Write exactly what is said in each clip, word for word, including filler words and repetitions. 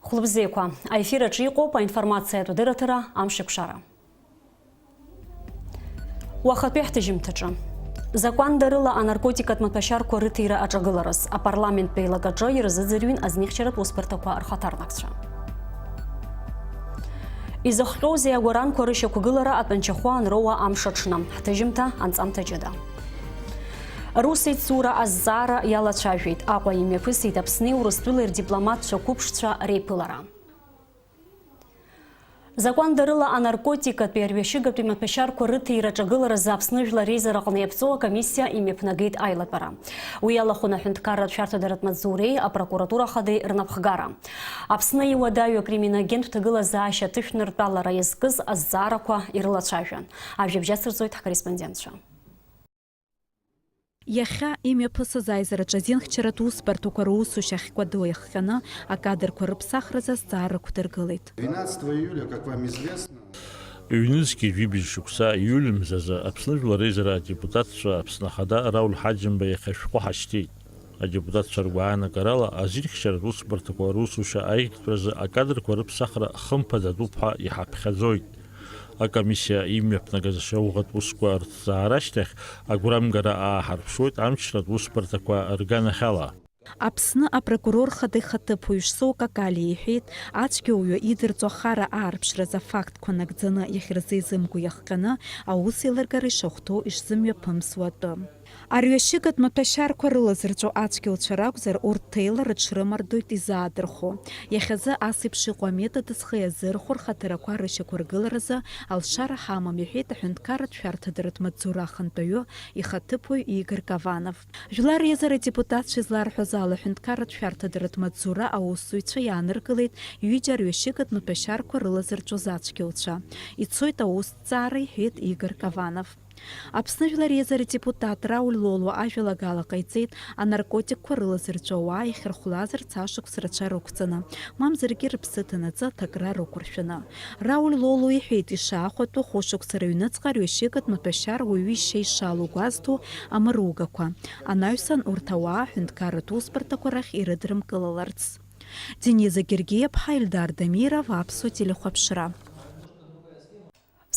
Хәлыбзиақәа, аефир аҿы иҟоуп аинформациатә дырраҭара Амшеикәшара. Уахатәи ҳҭыжьымҭаҿы. Закәандарыла анаркотикатә маҭәашьарқәа рыҭира аҿагылараз апарламенттә еилакаҿы ирзыӡырҩын азнихьчаратә усбарҭақәа рхаҭарнакцәа. Изыхҟьозеи агәаранқәа рышьақәгылара атәанчахәы анроуа амш аҽны? Ҳҭыжьымҭа анҵамҭа ҷыда. Русеицура азҵаара иалацәажәеит. Аҟәа имҩаԥысит Аԥсни Урыстәылеи рдипломатцәа қәыԥшцәа реиԥылара. Закәандарыла анаркотикатәи арҩашьыгатәи маҭәашьарқәа рыҭира аҿагыларазы Аԥсны Жәлар реизараҟны иаԥҵоу акомиссиа имҩаԥнагеит аилатәара. Уи иалахәын аҳәынҭқарратә шәарҭадаратә маҵзуреи апрокуратура ахадаҩи рнапхгара. Аԥсны иуадаҩу акриминогентә ҭагылазаашьа аҭышәныртәалара иазкыз азҵаарақәа ирылацәажәан. Ажәабжь ацырҵоит ҳкорреспондентцәа. Иахьа имҩаԥысыз аизараҿы азинхьчаратә усбарҭақәа русушьа ахькәадоу иахҟьаны акадрқәа рыԥсахразы азҵаара ықәдыргылеит. Двенадцатого июля, как вам известно, Ҩнызқьи жәибжь шықәса ииуль мзазы Аԥсны Жәлар Реизара адепутатцәа Аԥсны Ахада Рауль Ҳаџьымба иахьа ашәҟәы ҳашьҭит. Адепутатцәа ргәаанагарала, азинхьчаратә усбарҭақәа русушьа аиӷьтәразы акадрқәа рыԥсахра хымԥадатәуп ҳәа иҳаԥхьаӡоит. Акомиссиа имҩаԥнагаз ашьауӷатә усқәа рҭҵаара ашьҭахь агәрамгара ааҳарԥшуеит амчратә усбарҭақәа рганахьала. Аԥсны апрокурор хада ихаҭыԥуаҩ Шсоу Какалиа иҳәеит, ацәгьоуҩы идырҵо ахара аарԥшразы афактқәа нагӡаны иахьырзеизымго иахҟьаны аус еилыргара ишахәҭоу ишзымҩаԥымсуа атәы. Арҩашьыгатә маҭәашьарқәа рылазырҵәо ацәгьоуцәа ракәзар, урҭ ҭеила рыҽрымардоит изаадырхәо. Иахьазы ас еиԥш иҟоу аметод зхы иазырхәо рхаҭарақәа рышьақәыргыларазы алшара ҳамам, иҳәеит аҳәынҭқарратә шәарҭадаратә маҵзура ахантәаҩы ихаҭыԥуаҩ Игор Кованов. Жәлар реизара адепутатцәа изларҳәаз ала, аҳәынҭқарратә шәарҭадаратә маҵзура аусзуҩцәа иааныркылеит ҩыџьа арҩашьыгатә маҭәашьарқәа рылазырҵәоз ацәгьоуцәа. Ицоит аусҭҵаара, иҳәеит Игор Кованов. Аԥсны Жәлар Реизара адепутат Рауль Лолуа ажәалагала ҟаиҵеит, анаркотикқәа рылазырҵәо ауаа иахьырхәлазарц ашықәс рацәа рықәҵаны, мамзаргьы рыԥсы ҭанаҵы аҭакра рықәыршәаны. Рауль Лолуа иҳәеит, ишаахәатәу хәышықәса рыҩныҵҟа арҩашьыгатә маҭәашьар уаҩы ишьа ишалоу гәазҭо амыругақәа анаҩсан урҭ ауаа аҳәынҭқарратә усбарҭақәа рахь ирыдрымкылаларц. Дениза Гергиаԥҳа, Ельдар Дамиров, Аԥсуа телехәаԥшра.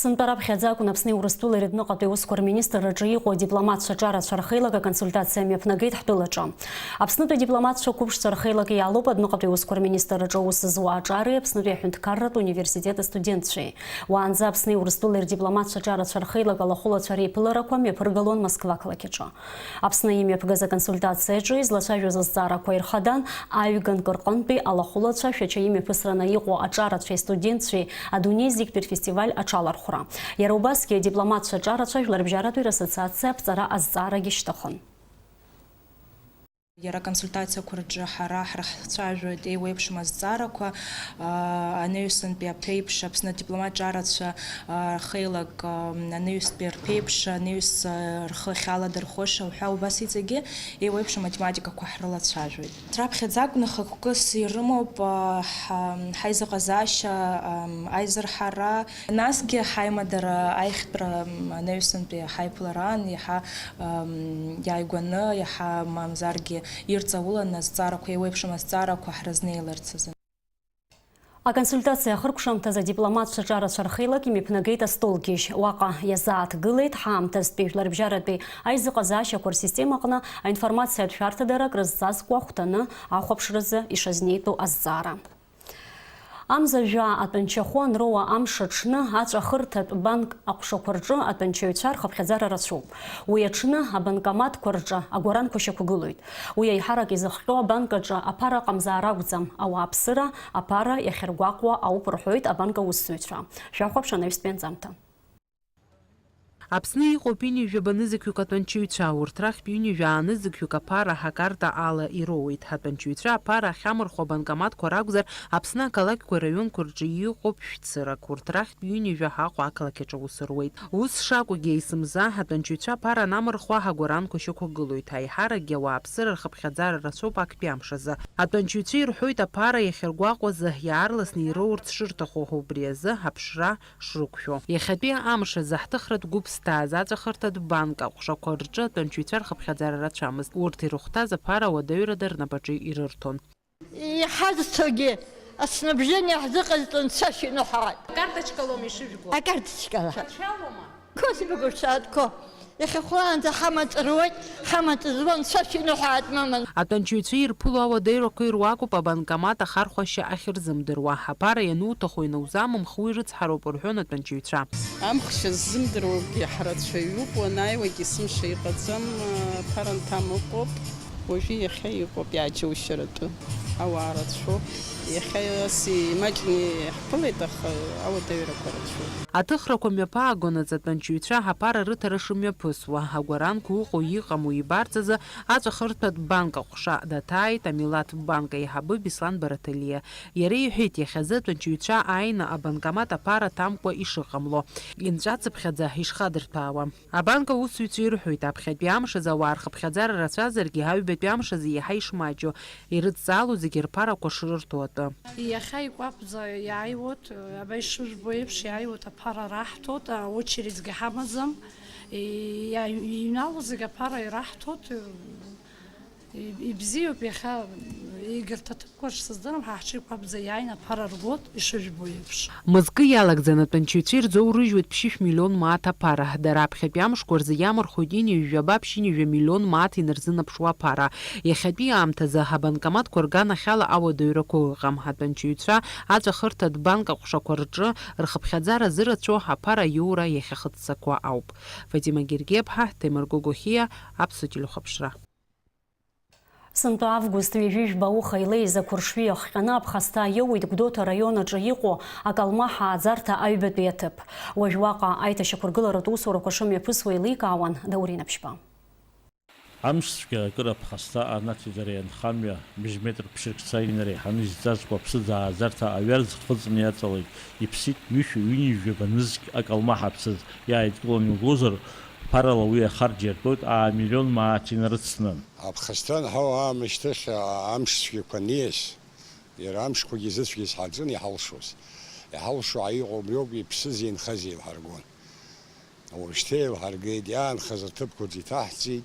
Сынтәа раԥхьаӡа акәын Аԥсни Урыстәылеи рыдныҟатәи аусқәа рминистрраҿы иҟоу адипломатцәа ҿарацәа рхеилак аконсультациа мҩаԥнагеит ҳтәылаҿы. Аԥснытәи адипломатцәа қәыԥшцәа рхеилак иалоуп адәныҟатәи аусқәа рминистрраҿы аус зуа аҿареи Аԥснытәи аҳәынҭқарратә университет астудентцәеи. Уаанӡа Аԥсни Урыстәылеи рдипломатцәа ҿарацәа рхеилак алахәылацәа реиԥыларақәа мҩаԥыргалон Москва ақалақь аҿы. Аԥсны имҩаԥгаз аконсультациаҿы излацәажәоз азҵаарақәа ирхадан, аҩганк рҟынтәи алахәылацәа Шәача имҩаԥысраны иҟоу аҿарацәеи астудентцәеи адунеи зегьтәи рфестиваль аҽалархәра. Иара убасгьы адипломатцәа ҿарацәа жәларбжьаратәи рассоциациа аԥҵара азҵаарагьы шьҭыхын. Иара аконсультациақәа рҿы ҳара ҳрыхцәажәоит еиуеиԥшым азҵаарақәа, аа, анаҩсантәи аԥеиԥш, Аԥсны адипломат ҿарацәа, аа, рхеилак, аа, анаҩстәи рԥеиԥш, анаҩс, аа, рхы ахьаладырхәыша уҳәа, убас иҵегьы еиуеиԥшым атематикақәа ҳрылацәажәоит. Раԥхьаӡа акәны хықәкыс ирымоуп, аа, ҳа-, ҳаизыҟазаашьа, аа, аизырҳара, насгьы ҳаимадара аихтәра, аа, анаҩсантәи ҳаиԥылараан иаҳа, аа, иааигәаны, иаҳа, мамзаргьы, ирҵауланы азҵаарақәа, еиуеиԥшым азҵаарақәа ҳрызнеиларц азы. Аконсультациа ахыркәшамҭазы адипломатцәа ҿарацәа рхеилак имҩаԥнагеит астолгьежь. Уаҟа иазааҭгылеит ҳаамҭазтәи жәларбжьаратәи аизыҟазаашьақәа рсистемаҟны аинформациатә шәарҭадара акрызҵазкуа ахәҭаны ахәаԥшразы ишазнеитәу азҵаара. Амза жәаа атәанчахәы анроуа амш аҽны аҵәахырҭатә банк аҟәшақәа рҿы атәанчаҩцәа рхыԥхьаӡара рацәоуп. Уи аҽны абанкоматқәа рҿы агәаранқәа шьақәгылоит. Уи аиҳарак изыхҟьо абанк аҿы аԥара аҟамзаара акәӡам, ауааԥсыра аԥара иахьыргәаҟуа ауп рҳәоит абанк аусзуҩцәа. Шәахәаԥш анаҩстәи анҵамҭа. Аԥсны иҟоуп ҩынҩажәа банызқьҩык атәанчаҩцәа, урҭ рахьтә ҩынҩажәа аанызқьҩык аԥара ҳакарта ала ироуеит. Ҳатәанчаҩцәа аԥара ахьамырхәо абанкоматқәа ракәзар, Аԥсны ақалақьқәеи раионқәа рҿы иҟоуп шәцырак, урҭ рахьтә ҩынҩажәа ҳаҟәа ақалақь аҿы аус руеит. Ус шакәугьы, есымза ҳатәанчаҩцәа аԥара анамырхуа ҳагәаранқәа шьақәгылоит, аиҳаракгьы ауааԥсыра рхыԥхьаӡара рацәоуп актәи амш азы. Атәанчаҩцәа ирҳәоит аԥара иахьыргәаҟуаз иаарласны ироурц шырҭаху, убри азы аԥшра шрықәшәо. Иахьатәи амш азы ҳҭыхратә гәыԥ зҭааз аҵәахырҭатә банк аҟәшақәа рҿы атәанчаҩцәа рхыԥхьаӡара рацәамызт. Урҭ ирыхәҭаз аԥара ауадаҩрада рнапаҿы ирырҭон. Иҳазцогьы Аснабжение ҳзыҟаиҵон, цашьа иныҳәааит. Акарточкалоума ишыжәго? Акарточкала. Шәацәалоума? Қәа сыбагәышьаатәқәо. Иахьа хәлаанӡа ҳамаҵ руеит, ҳамаҵ зуан, цашьа иныҳәааит, маман. Атәанчаҩцәа ирԥыло ауадаҩрақәа ируакуп абанкомат ахархәашьа ахьырзымдыруа. Аԥара иануҭаху ианаузамымх, уи рыцҳароуп рҳәон атәанчаҩцәа. Амхшьа ззымдыруагьы ҳрацәаҩуп, уанааиуагьы есымша иҟаӡам, аԥара нҭам ыҟоуп. Уажәы иахьа иҟоуп иааџьоушьаратәы. Ауаа рацәоуп. Иахьа ас имаҷны иаҳԥылеит, аха ауадаҩрақәа рацәоуп. Аҭыхрақәа мҩаԥаагон аҵатәанчаҩцәа аԥара рыҭара шымҩаԥысуа. Агәаранқәа ыҟоу иҟаму ибарц азы аҵәахырҭатә банк аҟәша даҭааит амилаҭтә банк аиҳабы Беслан Бараҭалиа. Иара иҳәеит, иахьазы атәанчаҩцәа ааины абанкомат аԥара ҭамкәа ишыҟамло. Инҵәацыԥхьаӡа ишхадырҭәаауа. Абанк аусзуҩцәа ирҳәоит, аԥхьатәи амш азы ауаа рхыԥхьаӡара рацәазаргьы, аҩбатәи амш азы иаҳа ишмаҷу, ирыдҵаало зегьы рԥарақәа шрырҭо атәы. Иахьа икәаԥӡа иааиуеит, аба ишыжәбо еиԥш, иааиуеит, аԥара раҳҭоит, аочередгьы ҳамаӡам. Иа-, иҩналоу зегьы аԥара ираҳҭоит, и-, ибзиоуп иахьа, егьырҭ аҭыԥқәа шсыздырам, ҳа ҳҽеиқәаԥӡа иааины аԥара ргоит, ишыжәбо еиԥш. Мызкы иалагӡаны атәанчаҩцәа ирзоурыжьуеит ԥшьышә миллион мааҭ аԥара. Дара аԥхьатәи амшқәа рзы иамырхәоит ҩынҩажәи жәаба ԥшьынҩажәа миллион мааҭ инарзынаԥшуа аԥара. Иахьатәи аамҭазы абанкоматқәа рганахьала ауадаҩрақәа ыҟам. Атәанчаҩцәа аҵәахырҭатә банк аҟәшақәа рҿы рхыԥхьаӡара зырацәоу аԥара аиура иахьахыццакуа ауп. Фатима Гергиаԥҳа, Ҭемыр Гогохиа, Аԥсуа телехәаԥшра. Сынтәа август ҩажәи жәба ауха илеиз ақәыршҩы иахҟьаны аԥхасҭа иоуеит Гәдоуҭа араион аҿы иҟоу акалмаҳа ааӡарҭа аҩбатәи аҭыԥ. Уажә уаҟа аиҭашьақәыргыларатә усурақәа шымҩаԥысуа еиликаауан Даур Инаԥшьба. Амшцәгьа акыр аԥхасҭа анаҭеит ари анхамҩа, быжь метр ԥшьырқьца инареиҳаны изҵазкуа аԥсыӡ ааӡарҭа аҩарӡ хыҵны иаҵалеит, иԥсит ҩышәи ҩынҩажәи жәаба нызқь акалмаҳа аԥсыӡ, иааидкыланы иугозар, ԥарала уи ахарџь иартәоит аа миллион мааҭ инарыцны. Аԥхасҭа анҳау аамышьҭахь, а-, амш цәгьақәа аниас, иара амшқәагьы зыцәгьаз ҳаҿын иҳалшоз. Иҳалшо ааиҟоу убриоуп, иԥсыз инхаз еилҳаргон. Уажәшьҭа еилҳаргеит, иаанхаз аҭыԥқәа рҿы иҭаҳҵеит,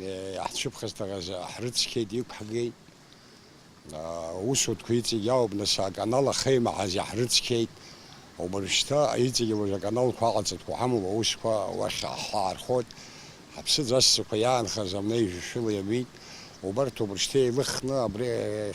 е, иаҳцәыԥхасҭахаз ҳрыцқьеит, иқәҳгеит. А, аусутәқәа иҵегь ауп, нас, аканал ахеимаҳаз иаҳрыцқьеит. Убыршьҭа иҵегь уажә аканалқәа аҟаҵатәқәа ҳамоуп, аусқәа уахь ҳхы аархоит. Ҳаԥсыӡ асцақәа иаанхаз амнеи жәшәыла иабеит. Убарҭ убыршьҭа еилыхны абри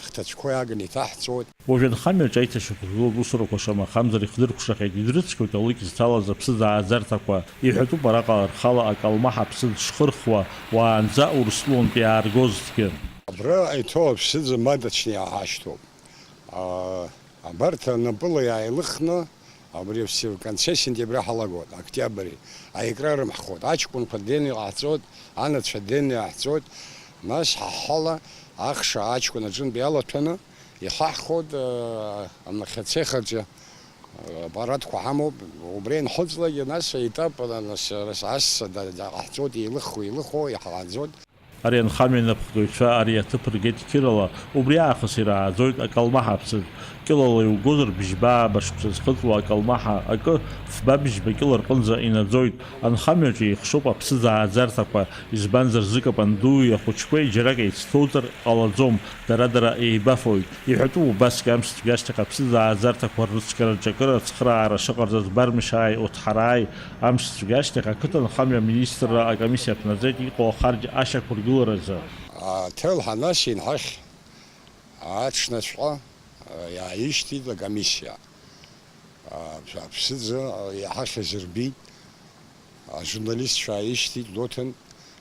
хҭацәқәа иааганы иҭаҳҵоит. Уажә анхамҩаҿ аиҭашьақәыргылоуп, усурақәа шамахамзар ихдыркәшахьеит, идрыцқьоит алыкь зҭалаз аԥсыӡ ааӡарҭақәа. Иҳәатәуп араҟа рхала акалмаҳа аԥсыӡ шхырхуа, уаанӡа Урыстәылантә иааргозҭгьы. Абра иҭоу аԥсыӡ мадацәны иаҳашьҭоуп. А, абарҭ анапыла иааилыхны, абри все в конце сентября ҳалагоит, октиабри, аикра рымҳхоит, аҷкәынқәа днеины иҟаҳҵоит, анацәа днеины иаҳҵоит, нас ҳа ҳхала ахш аҷкәын аҿынтә иалаҭәаны иҳаҳхоит, а, анахьацеихаҿы, а, аппаратқәа ҳамоуп, убри анҳәыҵлак, нас аетап, нас, нас асса да-, да-, ҟаҳҵоит, еилыхо, еилыхо, иҳалааӡоит. Ари анхамҩа инапхгаҩцәа ари аҭыԥ ргеит қьырала, убри аахыс ирааӡоит акалмаҳа аԥсыӡ. Кьылала иугозар, быжьба-ааба шықәса зхыҵуа акалмаҳа акы фба-быжьба кьыла рҟынӡа инаӡоит. Анхамҩаҿы еихшоуп аԥсыӡ ааӡарҭақәа, избанзар, зыкапан дуи ахәыҷқәеи џьарак еицҭоуҵар ҟалаӡом, дара-дара еибафоит. Иҳәатәуп убасгьы амш цәгьа ашьҭахь аԥсыӡ ааӡарҭақәа ррыцқьараҿы акыр ацхыраара шыҟарҵаз Бармышааи Оҭҳарааи. Амш цәгьа ашьҭахь ақыҭанхамҩа аминистрра акомиссиа ԥнаӡеит иҟоу ахарџь ашьақәыргыларазы. Аҭел ҳанасин ҳахь аҽнаҵәҟьа, а, иааишьҭит акомиссиа. А, аԥсыӡ, а, иҳахьыз рбеит, ажурналистцәа ааишьҭит, Лоҭан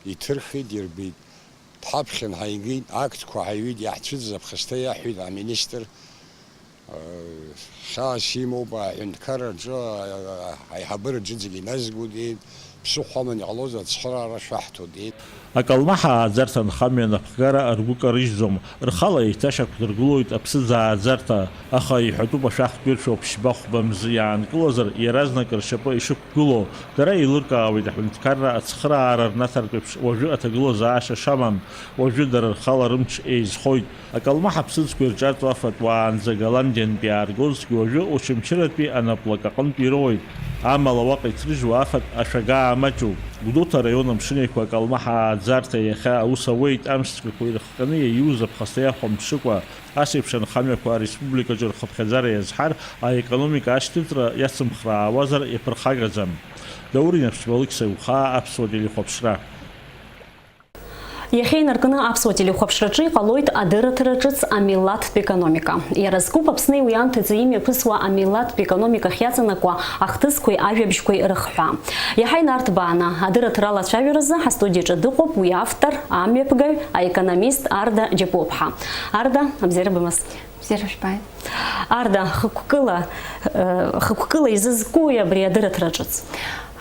иҭырхит, ирбеит. Дҳаԥхьан ҳаигеит, актқәа ҳаҩит, иаҳцәыӡыз аԥхасҭа иаҳәеит аминистр. Хьаас имоуп аҳәынҭқарраҿы, аиҳабыра џьыцк иназгоит, иҳәеит, ԥсыхәа аман иҟалоз ацхыраара шәаҳҭоит, иҳәеит. Акалмаҳа ааӡарҭа анхамҩа анапхгара ргәы карыжьӡом, рхала еиҭашьақәдыргылоит аԥсыӡ ааӡарҭа, аха иҳәатәуп ашәахтә иршәо ԥшьба-хәба мзы иаанкылозар, иаразнак ршьапы ишықәгылоу, дара еилыркаауеит аҳәынҭқарра ацхыраара рнаҭартә еиԥш уажәы аҭагылазаашьа шамам, уажәы дара рхала рымч еизхоит. Акалмаҳа аԥсыӡқәа ирҿаҵоу афатә уаанӡа Голландиантәи иааргозҭгьы уажәы Очамчыратәи анаплак аҟынтә ироуеит. Амала уаҟа иҭрыжьуа афатә ашәага аамаҷуп. Гәдоуҭа араион амшын еиқәа акалмаҳа ааӡарҭа иахьа аус ауеит, амшцәгьақәа ирыхҟьаны иаиуз аԥхасҭа иахәамԥшыкәа, ас еиԥш анхамҩақәа ареспубликаҿы рхыԥхьаӡара иазҳар, аекономика ашьҭыҵра иацымхраауазар иаԥырхагаӡам. Даур Инаԥшьба, Алықьса Иухаа, Аԥсуа телехәаԥшра. Иахьа инаркны аԥсуа телехәаԥшраҿы иҟалоит адырраҭара ҿыц амилаҭтә економика. Иара зкуп Аԥсни уи анҭыҵи имҩаԥысуа амилаҭтә економикахь иаҵанакуа ахҭысқәеи ажәабжьқәеи рыхҳәаа. Иаҳа инарҭбааны адырраҭара алацәажәаразы ҳастудиаҿы дыҟоуп уи автор, амҩаԥгаҩ, аекономист Арда Џьапуаԥҳа. Арда, абзиара бымаз. Бзиара жәбааит. Арда, хықәкыла, э, хықәкыла изызкуи абри адырраҭара ҿыц?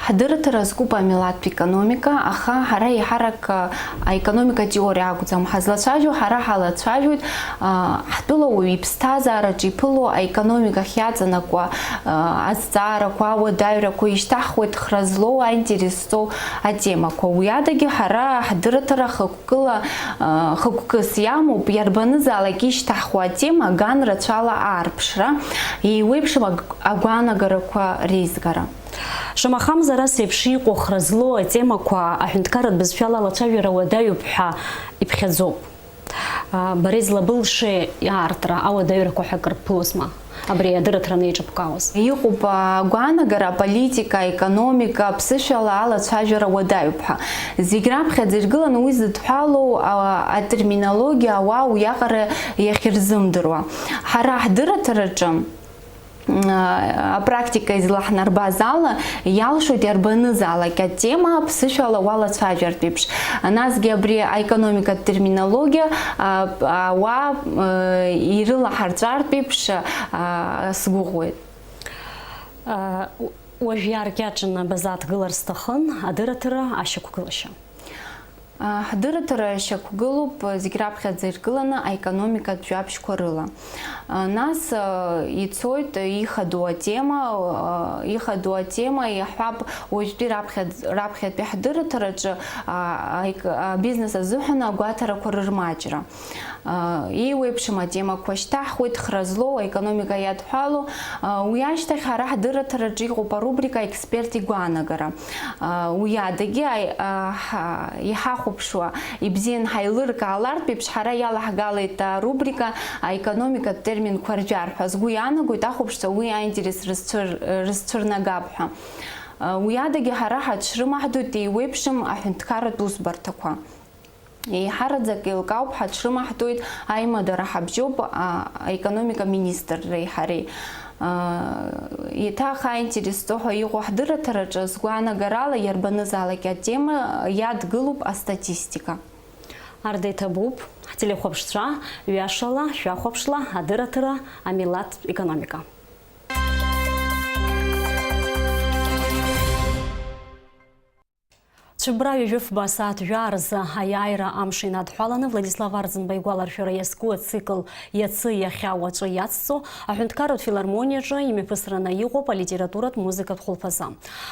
Ҳдырраҭара зкуп амилаҭтә економика, аха ҳара еиҳарак, э, аекономика теориа акәӡам ҳазлацәажәо, ҳара ҳалацәажәоит, э, ҳтәылауаҩ иԥсҭазаараҿы иԥыло аекономикахь иаҵанакуа, э, азҵаарақәа, ауадаҩрақәа, ишьҭаҳхуеит хра злоу, аинтерес зҵоу атемақәа. Уи адагьы ҳара ҳдырраҭара хықә- Кыла, а, хықәкыс иамоуп, иарбанызаалак ишьҭаҳхуа атема ган рацәала аарԥшра, еиуеиԥшым аг-, агәаанагарақәа реизгара. Шамахамзар, ас еиԥш иҟоу хра злоу атемақәа аҳәынҭқарратә бызшәала алацәажәара уадаҩуп ҳәа иԥхьаӡоуп. А, бара излабылшеи аартра, ауадаҩрақәа ҳәа акыр бԥылозма? Абри адырраҭара анеиҿыбкаауаз. Иҟоуп, а, агәаанагара, аполитика, аекономика, аԥсышәала алацәажәара уадаҩуп ҳәа. Зегь раԥхьаӡа иргыланы уи зыдҳәалоу, а, атерминологиа ауаа уиаҟара иахьырзымдыруа. Ҳара ҳдырраҭараҿы, м, а, апрактика излаҳнарбаз ала, иалшоит иарбанызаалак атема аԥсышәала уалацәажәартә еиԥш. Насгьы абри аекономикатә терминологиа, а, ауаа, м, ирылаҳарҵәартә еиԥш, а, сгәыӷуеит. А, у-, уажә иааркьаҿны базааҭгылар сҭахын, адырраҭара ашьақәгылашьа. А, ҳдырраҭара шьақәгылоуп зегь раԥхьаӡа иргыланы аекономикатә жәабжьқәа рыла. А, нас, а, ицоит ихадоу атема, а, ихадоу атема, иаҳҳәап, уажәтәи раԥхьаӡ-, раԥхьатәи ҳдырраҭараҿы, а, аек-, абизнес азыҳәан агәаҭарақәа рырмаҷра. А, еиуеиԥшым атемақәа шьҭаҳхуеит, хра злоу, аекономика иадҳәалоу. А, уи ашьҭахь ҳара ҳдырраҭараҿы иҟоуп арубрика «Аексперт игәаанагара». А, уи адагьы, аи-, а, ҳа-, иҳахәаԥшуа, ибзиан ҳаилыркаалартә еиԥш, ҳара иалаҳгалеит арубрика «Аекономикатә терминқәа ржәар» ҳәа. Сгәы иаанагоит, ахәаԥшцәа уи аинтерес рызцәыр-, рызцәырнагап ҳәа. А, уи адагьы ҳара ҳаҽрымаҳдоит еиуеиԥшым аҳәынҭқарратә усбарҭақәа. Еиҳараӡак еилкаауп, ҳаҽрымаҳдоит, аимадара ҳабжьоуп, а, аекономика министрреи ҳареи. А, еиҭах аинтерес зҵо ҳәа иҟоу ҳдырраҭараҿы, сгәаанагарала, иарбанызаалак атема иадгылоуп астатистика. Арда, иҭабуп, ҳтелехәаԥшцәа, ҩашала шәахәаԥшла адырраҭара «Амилаҭтә економика». Цәыббра ҩажәи фба асааҭ жәаа рзы аиааира амш инадҳәаланы Владислав Арӡынба игәаларшәара иазку ацикл «Иацы, иахьа, уаҵәы» иацҵо аҳәынҭқарратә филармониаҿы имҩаԥысраны иҟоуп алитературатә музыкатә хәылԥазы.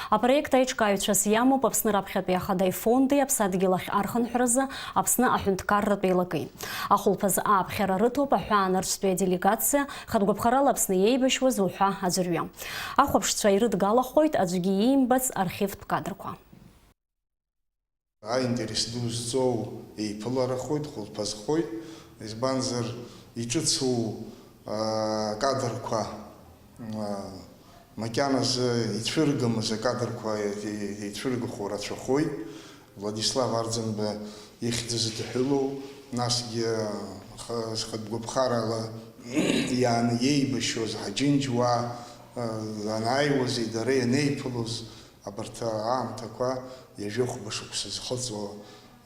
Апроект аиҿкааҩцәас иамоуп Аԥсны раԥхьатәи ахадеи фонди, Аԥсадгьыл ахь архынҳәразы Аԥсны аҳәынҭқарратә еилакеи. Ахәылԥазы ааԥхьара рыҭоуп аҳәаанырцәтәи аделегациа, хатәгәаԥхарала Аԥсны иеибашьуаз уҳәа аӡәырҩы. Ахәаԥшцәа ирыдгалахоит аӡәгьы иимбац архивтә кадрқәа. Аинтерес ду зҵоу еиԥыларахоит, хәылԥазхоит, избанзар, иҿыцу, аа, кадрқәа, аа, макьаназы ицәыргамыз акадрқәа еи-, еи-, еицәыргахо рацәахоит. Владислав Арӡынба ихьӡ зыдҳәылоу, насгьы х-, зхатә гәаԥхарала иааны иеибашьуаз ҳаџьынџьуаа, аа, анааиуаз, дара ианеиԥылоз, абарҭ аамҭақәа ҩажәи хәба шықәса зхыҵуа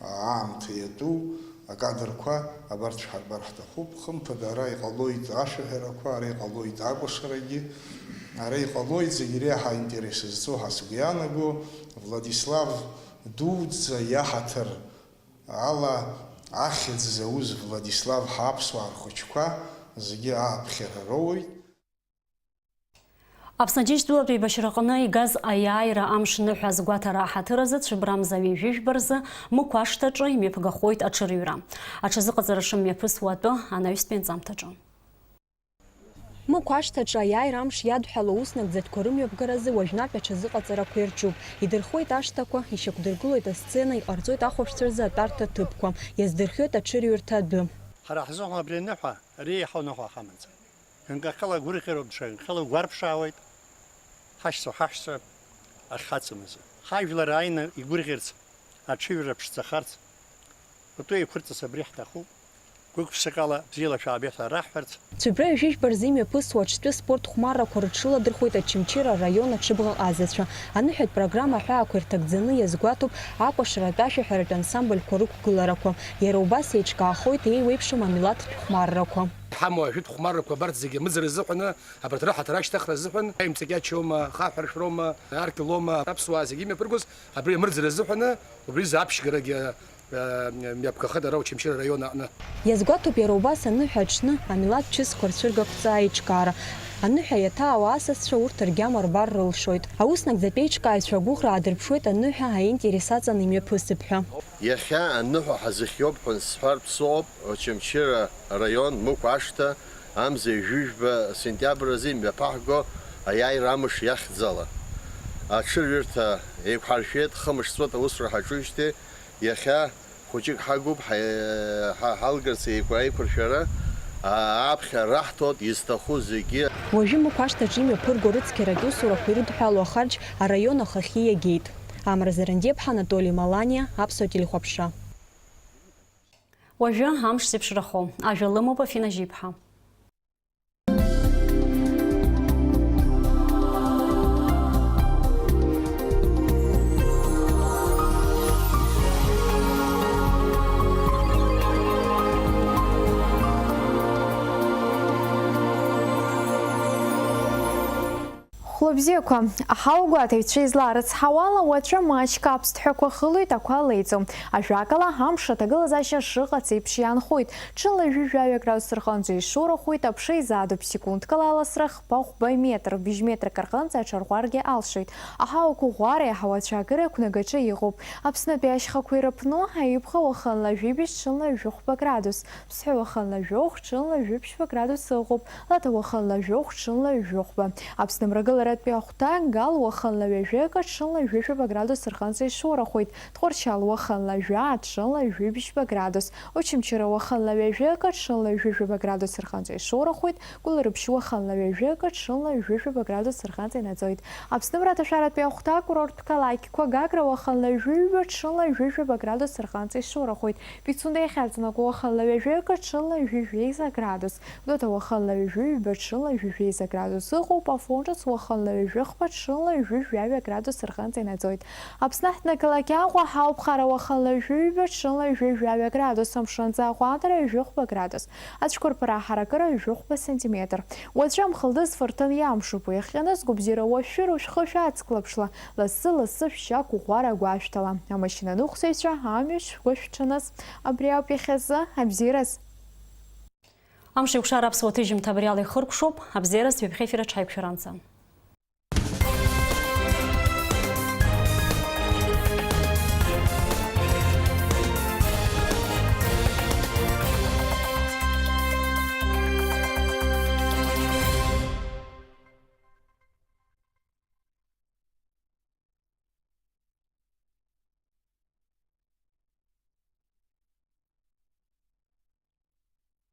аамҭа иатәу акадрқәа абарҭ шәҳарбар ҳҭахуп. Хымԥада, ара иҟалоит ашәаҳәарақәа, ара иҟалоит акәашарагьы, ара иҟалоит зегь реиҳа аинтерес зҵоу, ҳәа сгәы ианаго, Владислав дуӡӡа иаҳаҭыр ала ахьӡ зауз Владислав ҳаԥсуаа рхәыҷқәа зегьы ааԥхьара роуеит. Аԥсны Џьынџьтәылатә еибашьраҟны игаз аиааира амш ныҳәа азгәаҭара аҳаҭыр азы Цәыббрамза ҩажәи жәба рзы Мықә ашҭаҿы имҩаԥгахоит аҽырҩра. Аҽазыҟаҵара шымҩаԥысуа атәы анаҩстәи анҵамҭаҿы. Мықә ашҭаҿы аиааира амш иадҳәало аус нагӡатәқәа рымҩаԥгаразы уажәнатә аҽазыҟаҵарақәа ирҿуп. Идырхуеит ашҭақәа, ишьақәдыргылоит асцена, иҟарҵоит ахәаԥшцәа рзы атәарҭа ҭыԥқәа. Иаздырхиоит аҽырҩырҭа адәы. Ҳара ҳзыҳәан абри аныҳәа реиҳау ныҳәа ҳамаӡам. Ганкахьала гәырӷьароуп, даҽа ганкахьала угәарԥшаауеит, ҳашьцәа, ҳаҳәшьцәа ахьҳацым азы. Ҳажәлар ааины игәырӷьарц, аҽыҩра ԥшӡахарц, пату еиқәырҵарц абри ҳҭахуп. Гәык-ԥсыкала бзиала шәаабеит ҳәа раҳҳәарц. Цәыббра ҩажәи жәба рзы имҩаԥысуа аҽтәы спорт хәмаррақәа рыҽрыладырхәеит Очамчыра араион аҽыбӷаҟазацәа. Аныҳәатә программа аҳәаақәа ирҭагӡаны иазгәаҭоуп акәашаратә ашәаҳәаратә ансамбльқәа рықәгыларақәа. Иара убас еиҿкаахоит еиуеиԥшым амилаҭтә хәмаррақәа. Ҳамоу ажәытә хәмаррақәа абарҭ зегьы амыӡра азыҳәаны, абарҭ рыҳаҭыр ашьҭыхра азыҳәан, аимҵакьачоума, хаҳәыршәроума, аркьылома, аԥсуаа зегьы имҩаԥыргоз абри амырӡра азыҳәаны, убри изы аԥшьгарагьы, э, мҩаԥгахеит ара Очамчыра араион аҟны. Иазгәаҭоуп иара убас аныҳәа аҽны амилаҭ чысқәа рцәыргақәҵа аиҿкаара. Аныҳәа иаҭаауа асасцәа урҭ ргьама рбар рылшоит. Аус нагӡатәи аиҿкааҩцәа агәыӷра аадырԥшуеит аныҳәа аинтерес аҵаны имҩаԥысып ҳәа. Иахьа аныҳәа ҳазыхиоуп ҳәа сҳәартә соуп, Очамчыра араион, Мықә ашҭа, амза ҩажәи жәба сентиабр азы имҩаԥаҳго аиааира амш иахьӡала. Аҽырҩырҭа еиқәҳаршәеит, хымш ҵуеит аусура ҳаҿуижьҭеи, иахьа хәыҷык ҳагуп, ҳа-, ҳа-, ҳалгарц еиқәа-, еиқәыршәара, а-, аԥхьа раҳҭоит, изҭаху зегьы. Уажәы Мықә ашҭаҿы имҩаԥырго рыцқьаратә усурақәа ирыдҳәалоу ахарџь араион ахахьы иагеит. Амра Зарандиаԥҳа, Анатоли Маланиа, Аԥсуа телехәаԥшра. Уажәы амш зеиԥшрахо ажәа лымоуп Афина Жьиԥҳа. Хәлыбзиақәа, аҳауагәаҭаҩцәа излаарыцҳауала, уаҵәы маҷк аԥсҭҳәақәа хылоит, ақәа леиӡом. Ажәакала, амш аҭагылазаашьа шыҟац еиԥш иаанхоит. Ҽынла жәаҩа градус рҟынӡа ишоурахоит, аԥша изаатуп, секундкала аласра хԥа-хәба метр, быжь метрак рҟынӡа аҽарӷәӷәаргьы алшоит. Аҳауақәа ӷәӷәареи аҳауа ацәаакыреи ақәнагаҿы иҟоуп. Аԥснытәи ашьхақәа ирыԥну, Аиԥхо уахынла жәибжь, ҽынла жәохәба градус. Ԥсҳәы уахынла жәохә, ҽынла жәиԥшьба градус ыҟоуп. Лаҭа уахынла жәохә, ҽынла жәохәба. Аԥсны мрагыларатәи ахәҭа, Гал уахынла ҩажәи акы, ҽынла жәаҩа градус рҟынӡа ишоурахоит. Тҟәарчал уахынла жәаа, ҽынла жәибжьба градус. Очамчыра уахынла ҩажәи акы, ҽынла жәаҩа градус рҟынӡа ишоурахоит. Гәылрыԥшь уахынла ҩажәи акы, ҽынла жәаҩа градус рҟынӡа инаӡоит. Аԥсны мраҭашәаратәи ахәҭа, курорттә қалақьқәа, Гагра уахынла жәаҩа, ҽынла жәаҩа градус рҟынӡа ишоурахоит. Пицунда иахьаҵанакуа уахынла ҩажәи акы, ҽынла жәаҩа градус. Гәдоуҭа уахынла ҩажәи ҩба, ҽынла жәаҩа градус ыҟоуп, Афон ҿыц уахынла ҩажәи хԥа, ҽынла жәаҩа градус рҟынӡа инаӡоит. Аԥсны аҳҭнықалақь Аҟәа ҳауп, Хара уахынла ҩажәи ҩба, ҽынла жәаҩа градус, амшынҵа аҟәандара ҩажәи хәба градус, ацәқәырԥара аҳаракыра ҩажәи хәба сантиметр. Уаҵәы амхылдыз фырҭын иамшуп, уи иахҟьаны згәабзиара уашәшәыр, ушәхы шәацклаԥшла, лассы-лассы шәшьа қәыӷәӷәара агәашәҭала. Амашьына аныҟәцаҩцәа, амҩа шәгәы шәҽаныз. Абри ауп иахьазы абзиараз. Амш еиқәшара аԥсуа ҭыжьымҭа абри ала ихыркәшоуп, абзиараз ҩаԥхьа ефир аҽаиқәшәаранӡа.